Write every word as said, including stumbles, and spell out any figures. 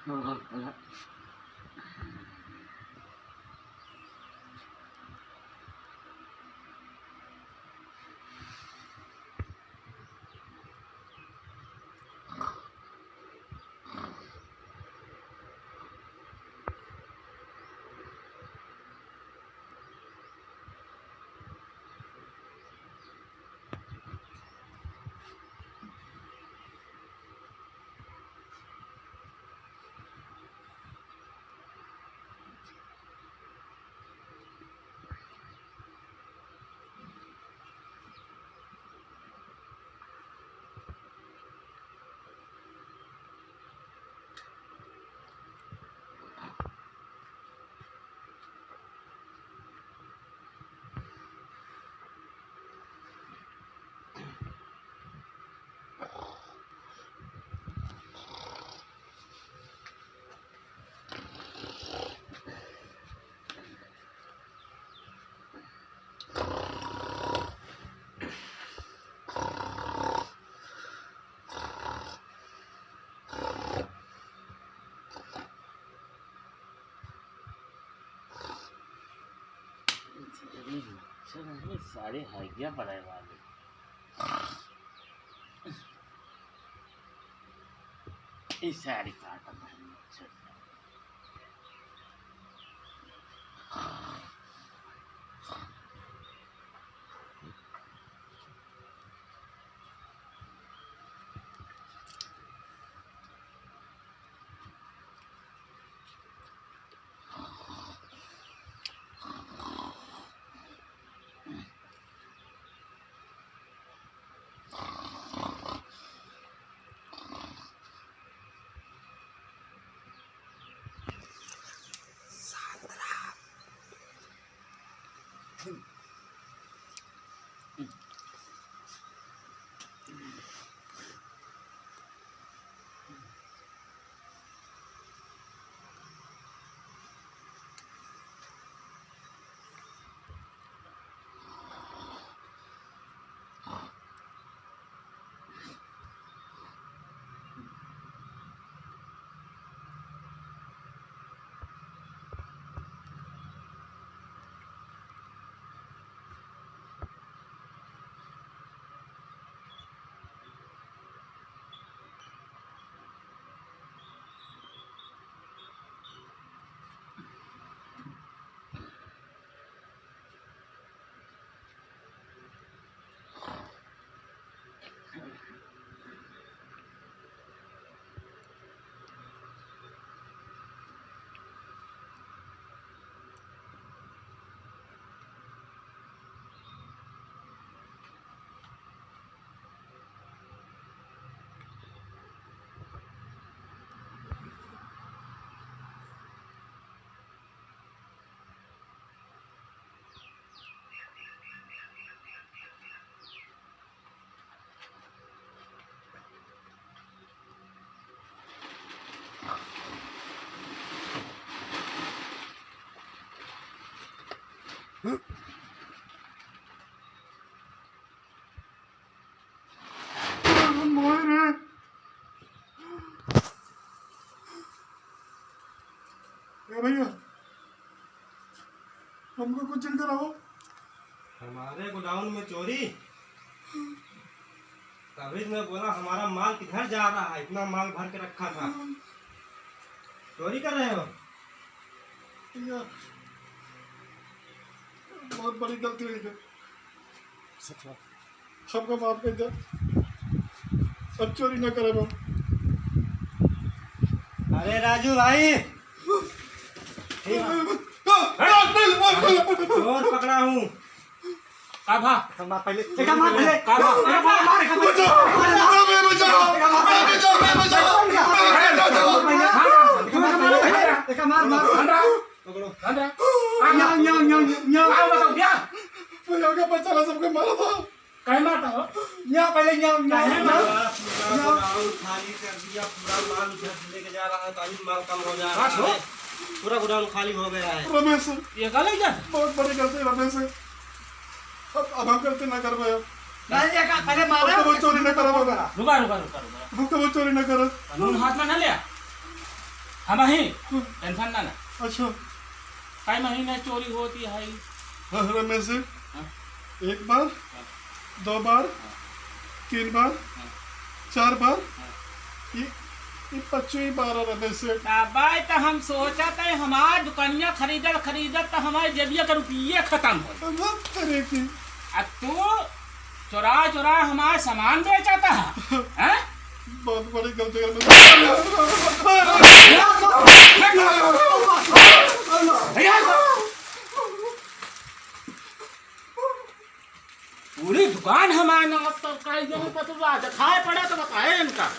अरे मच्छर है, सारे हैजा पड़े वाले। ई सारी काटा है मच्छर। ए भैया, हमको कुछ नहीं कराओ। हमारे गोडाउन में चोरी? तभी मैं बोला, हमारा माल किधर जा रहा है, इतना माल भर के रखा था, चोरी कर रहे हो? भैया, बहुत बड़ी गलती हुई है। हमका माफ कर दे, अब चोरी न करब हम। अरे राजू भाई, चोर पकड़ा हूँ। का भा? एका मार पहले, एका मार पहले। का भा? एका मार, मार, एका मार। बचाओ, बचाओ, बचाओ, बचाओ, बचाओ। एका मार, मार। पकड़ो, धन रहा। न्याव, न्याव, न्याव, न्याव। आओ, बताओ, क्या? भैया का बच्चा ला सबके मारा था। काहे मारता हो? न्याव, पहले न्याव, न्याव, काहे न्याव। मारा? पूरा न्याव। गोडाउन खाली कर दिया, पूरा माल उधर से लेके जा रहा है, तो अभी माल कम हो जा रहा है। पूरा गोडाउन खाली हो गया है। रमेश, ये का ले जा? बहुत बड़ी गलती, रमेश। अब, अब हम गलती ना करबे अब। नहीं, ये का, पहले मारा। अब कबो चोरी ना करब। रुका, रुका, रुका, रुका। अब कबो चोरी ना करब। कानून हाथ में ना ले। हम ही। हम्म। टेंशन ना ना। अच्छा। कई महीने चोरी होती है? हाँ, रमेश जी। हाँ। एक बार, हाँ। दो बार, हाँ। तीन बार, हाँ। चार बार, हाँ। ये, ये पच्चीस बार है रमेश जी। अबे तो हम सोचा था हमार दुकनिया खरीदत खरीदत तो हमारे जेबिया के रुपये खत्म हो। अब तरीके। अब तू चुरा चुरा हमार सामान बेचत ह, हैं? बहुत बड़ी गलती कर पूरी दुकान हमार नाश कर, काई जने पतुआ देखाए पड़ा तो बताए इनका।